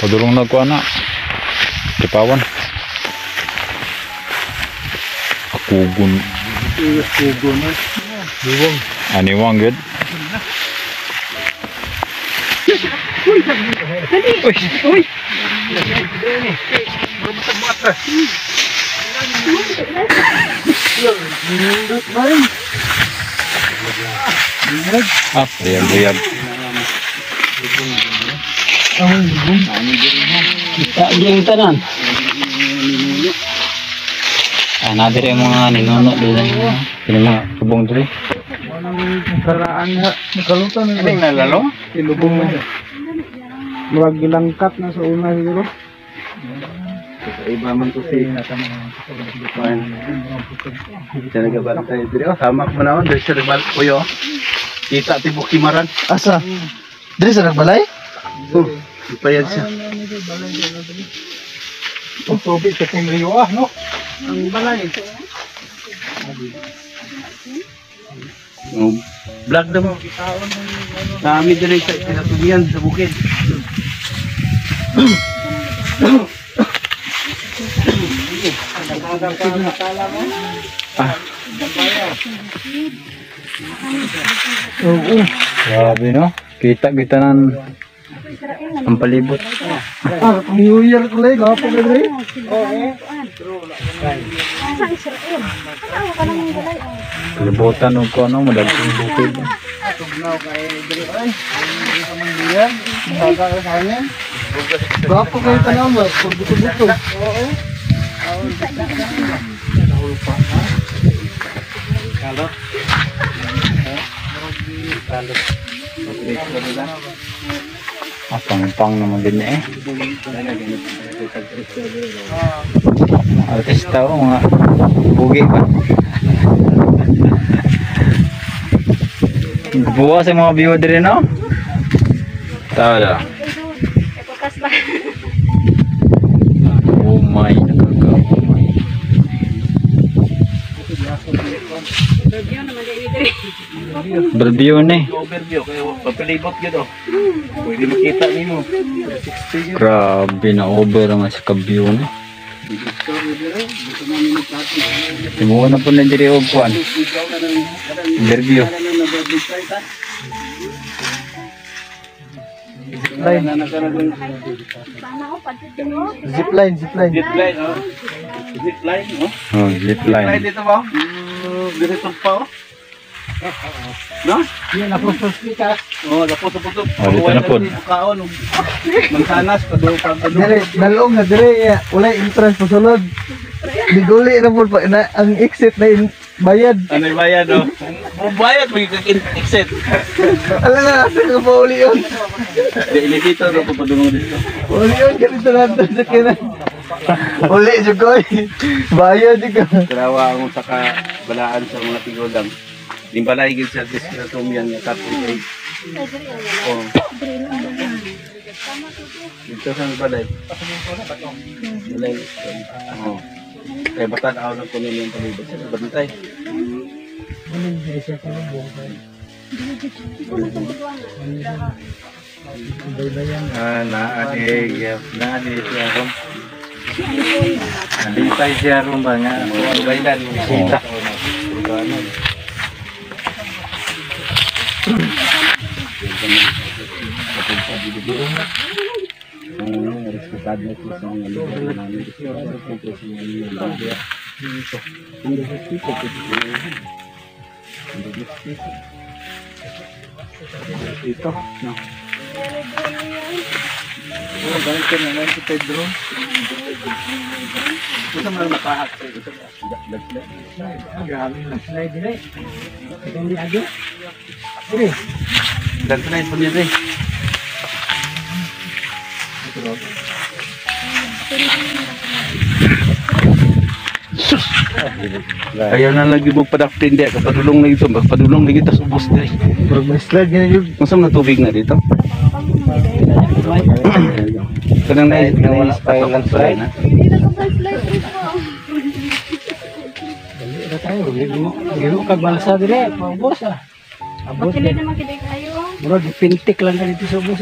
Padulong na ko ana. Tipawan. Akugon. Kugon na. Luwang. Aniwang gyud. Uy. Uy. Ah, buyag buyag. Kita yung tanan. Ah, nadire ang mga ninuno dito. Kini mga tubong diri. Karaan ha. Nakalutan na. Ining nalalong? Ilubong na. Murag gilangkat na sa una siguro. Iba man to si Kuan. Siya nagabantay diri oh, tama ko naon diri siya nagbalik kuyo. Kita ti Bukimaran. Asa? Diri sa nagbalay? Oh, ipayag siya. Ang tubig sa Team Rio ah, no? Ang balay. Oh, vlog na mo. Kami diri sa pinatubian sa bukid. Ah. Oo. Grabe no? Kita-kita nan ang palibot. Ah, New Year ko lang, gapo ka diri. Sa Israel. Ano ka nang balay? Palibutan og kuno madagkong bukid. Tugnaw kay diri ay. Sa Mandiyan, saga ka sa hangin. Gapo kayo tanaw mo, pagbuto-buto. Oo. Kalot. Kalot. Ah, pangpang naman din eh. Mga artista o mga bugi pa. Buwa sa mga view diri no? Tao da. Bukas ba? Oh my, nakaka-umay. Overview ni. Overview kayo papalibot gyud oh. Pwede makita nimo. Grabe na over naman sa ka-view ni. Tibuo na po na diri og kuan. Interview. Zipline, zipline. Zipline oh. Zipline oh. Oh, zip Zipline line. dito ba? Dito pa oh. No? Yan ako sa kita. Oh, lapo sa puto. Oh, dito na pod. Kaon og mansanas pado pa pado. Dire, dalong na dire, ya. Walay entrance pasulod. Biguli na po pa na, ang exit na in, bayad. Ano bayad oh? Bubayad mo yung exit. Ala na, asa ka pa uli yun. Di elevator ro pa padulong dito. Uli yun, ganito na ito sa kina. Uli, jugoy. Bayad, jugoy. Dalawa ang saka balaan sa mga tigulang. Limbalay gid sa diskratomian nga Catholic. Oh. Dito sa balay. Balay. Oh. Kay batan aw na kuno yung palibot sa bantay. Ah, naa ni naa ni siya ron. Nalipay siya ron ba nga? Baylan Kita. Ito, no. Oh, balik ka na lang si Pedro. Unsa man nakahak sa ito? Landslide. Grabe landslide dire. Hindi agi. Dire. Landslide po niya dire. Sus! Ayaw na lagi mo padaktin diya, kapadulong na ito, padulong lagi tas ubos dire. Murag may slide ganyan yun. Unsa man na tubig na dito? Kanang na Wala pa yung landslide. na. Hindi na ka-flashlight rin mo. Dali ra tayo. Gimo kag balsa dire, paubos ah. Abot. Bakili naman kita kayo. Murag pintik lang ka dito sa ubos.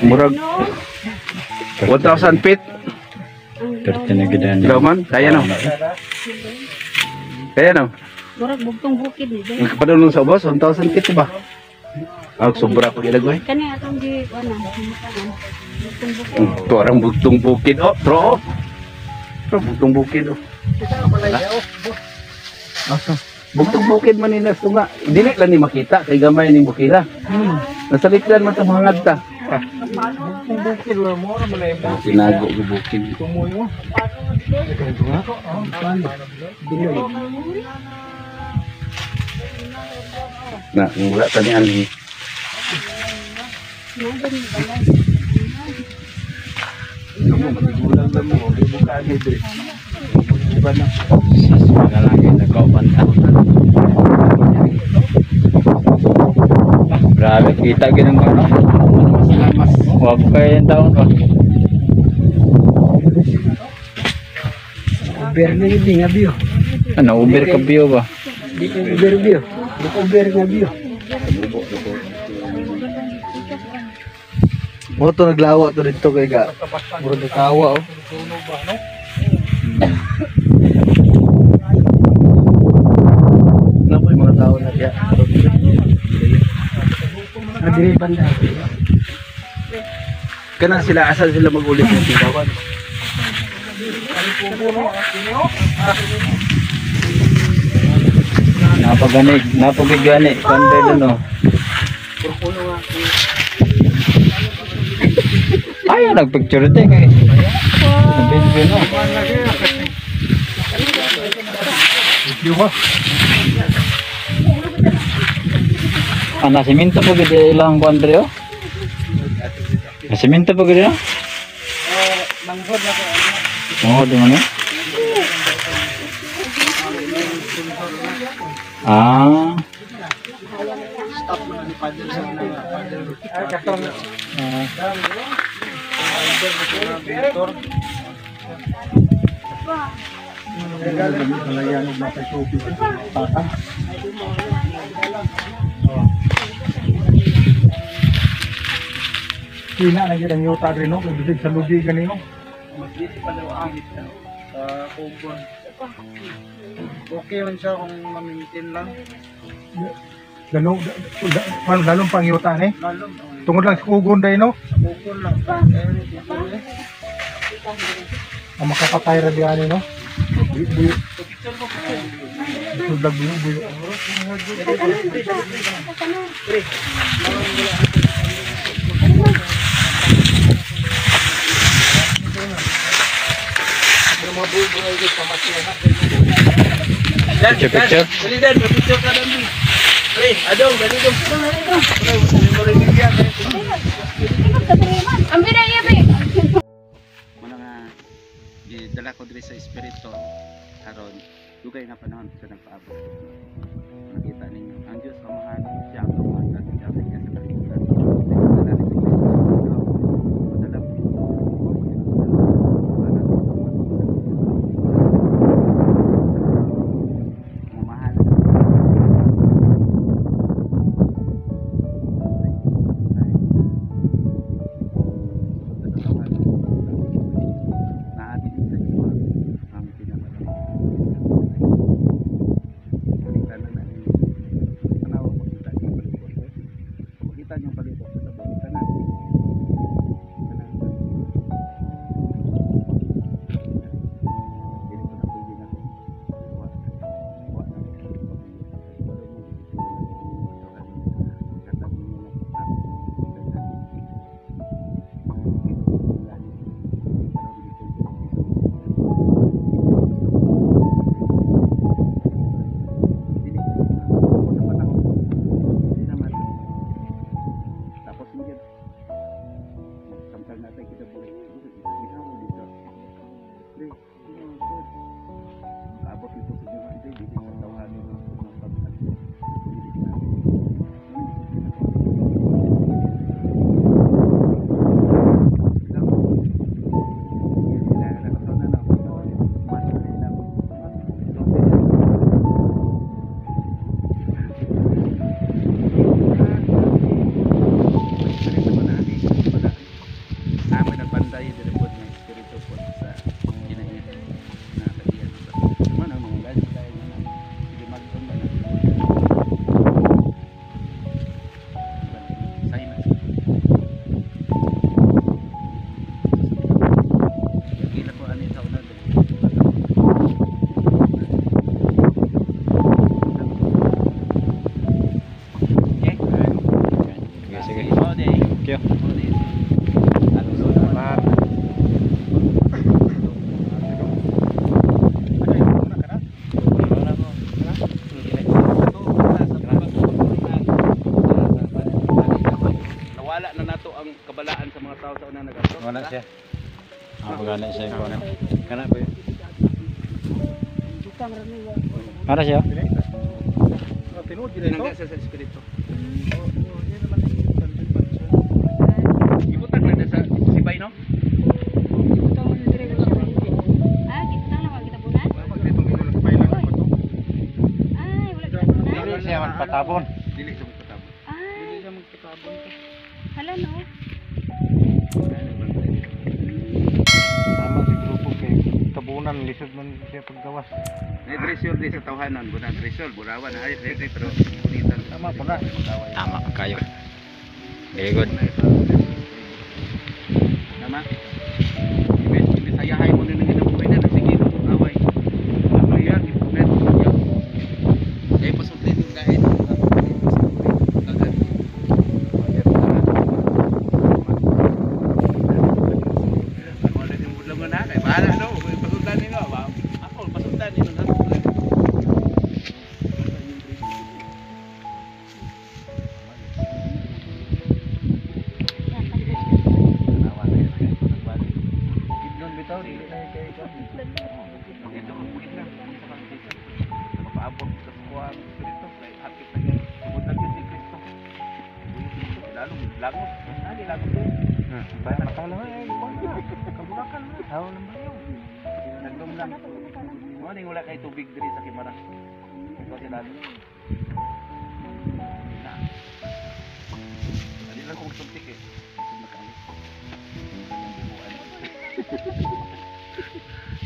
Murag No? 1,000 feet. Perti na gid Daw man, kaya no. Kaya no. Murag bugtong bukid ni. Ang kapadulong sa ubos, 1,000 feet ba? Ah, sobra pag ilagay. Kani atong gi ano, bugtong bukid. Ito ang bugtong bukid. Oh, tro. Tro, bugtong bukid. Oh. Asa? Bugtong bukid man nila tunga. Dili lang ni makita kay gamay ning bukira. Nasa likdan man sa mga ta. Bukid lang mo, ano man ay Sinago ko bukid. tumuyo. Na wala ta ni anhi. Grabe, kita ginang ano. Wag kayo yung taon ba? Uber na yun nga biyo. Ano, Uber ka biyo ba? Di ko Uber biyo. Di ko Uber nga biyo. Mo to naglawa to dito kay ga. Murag nakawa oh. Ano po yung mga tao na diya? Adiri banda. Kana sila asa sila magulit ng tigawan. Napaganig, napagigani, pantay dun oh. Ay, nagpicture ito eh. Kay. Nag-video no. Ah, nasiminto po gid ilang kuan dre oh. Nasiminto po gid oh. Manghod na ko. Oh, di man eh. Ah. Kina na gyud ang yuta diri no, kay bisig sa lugi kanino. Dili pa daw ahit sa kugon. Okay man siya kung ma-maintain lang. Lalong lalong pang yuta ni. Lalong Tungod lang sa kugon dai no. sa kugon lang. Eh, Ang makapatay ra diyan no. Buyo. Buyo buyo buyo. Picture, picture. Dali dan, picture ka dan. Pre, adong, dali dong. Ang binaya be. Muna nga gidala ko diri sa espiritu karon dugay nga panahon sa nagpaabot. Nakita ninyo ang Dios Amahan siya ang gumawa siya ang niya sa kalibutan. Padala ni si Kristo. Padala po mamahal. Tapos mo samtal natin kita boleh ginawa dito. Pre, kaabot nito sa Diyos ito, dito sa tawahan ng mga pag Amoy nagbantay diri po ng espiritu po sa ginahin na kadiyan. Mana mga guys tayo na sige magdum ba na. Silence. Gila ko ani sa una. Okay. Sige, sige. Sige, Thank you. ang kabalaan sa mga tao sa unang nag-ato. Wala siya. Ah, pagana siya yung kuno. Kana ba? Para siya. Tinangga siya sa espiritu. Ibutang na sa sibay no? Ah, kita lang wag kitabunan. Ay, wala kitabunan. Dili siya man patabon. Dili siya magpatabon. Ay. Hala no. Tama si grupo kay tabunan lisod man siya paggawas. May treasure di sa tawhanon, bunan treasure, burawan ay ready pero punitan. Tama po na. Tama kayo. Very good. Tama. Ibis ayahay mo na nang ginabuhay na sige away. Ano yan, ipunan. Kaya pasulti ng lain. Agad. Ako na yung budlang na kay bahala no, pasultan nino ba? Ako pasultan nino na. Bukidnon bitaw dili na kay Dito ang bukid lang. Nakapaabot sa kuha ang espiritu kay hapit na yun. Tungod na yun si Kristo. Lalo, langos. Ah, di langos ko. Mata lang eh, kuan na. Kabulakan na. Haw lang ba yun? Nagdom lang. Mo ning wala kay tubig diri sa Kimara. Ito si lalo. Na. Dali lang ko magsuntik eh. Ito magkaalis.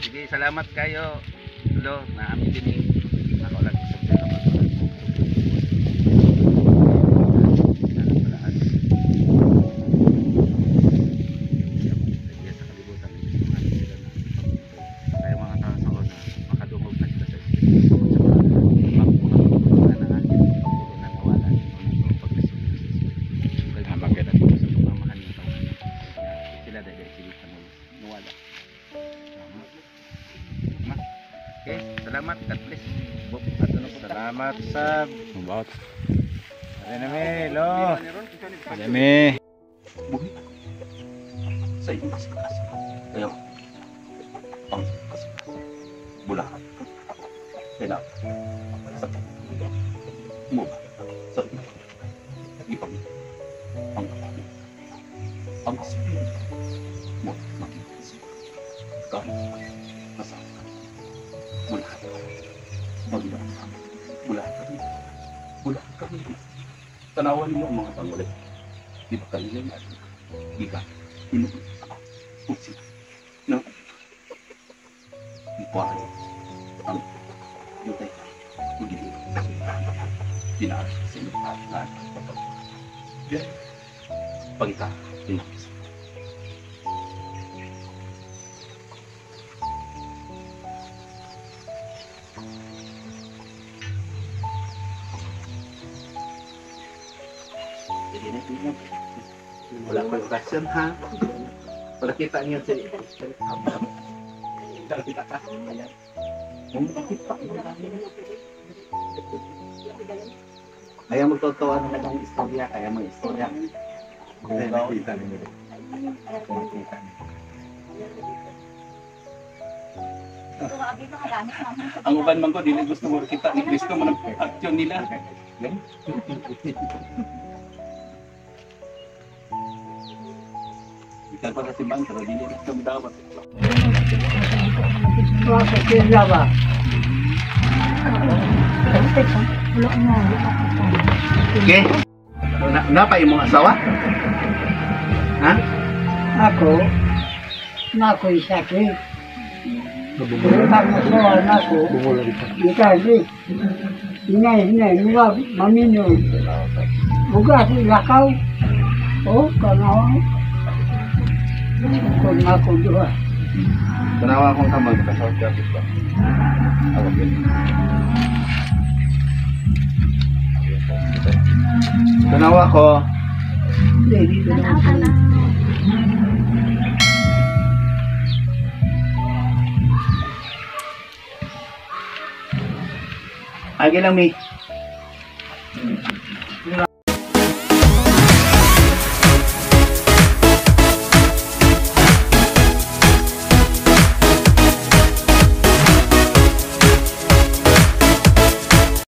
Sige, salamat kayo. Lo, naamin din eh. Ako lang sa Tama ka. Sila dahil sila nawala. Okay, salamat. God bless. Salamat sab. About. Rename lo. Dami. Buhi. Sa inyong kasing-kasing. Kayo. Ang kasing-kasing. Bulahan. Kailangan. Sa mo. Sa ipang. Ang ang espiritu mo magiging kahit kasama ka. Bulahan. Magda. Bulahan kami. Bulahan kami. Tanawan ninyo ang mga pangulit. Di ba kayo yan? Gikan. Inuwi. Usi. Na. Ipuan. Ang yutay. Magiging. Dinaas. Sino. Yan. Pagita. Dinaas. Wala pa yung question ha? Wala kita niyo si... Kita ka. Ayan. Kita. Kaya magtotoo na ang istorya. Kaya may istorya. Nakita niyo. Nakita niyo. Ang uban man ko, dili gusto mo kita ni Kristo mo ng action nila. Ikan pa sa simbahan, pero dili na kami dapat. Okay. Na pa imong asawa? Ha? Ako, nako'y sakit. Ang asawa nako, ikali, hinay-hinay, mula mamino, bugas, lakaw, o, kanawa, kung ako duha. Tanawa akong kamag, kasawag ka ba? Ako yun. Tanawa ko. Agi lang, mi.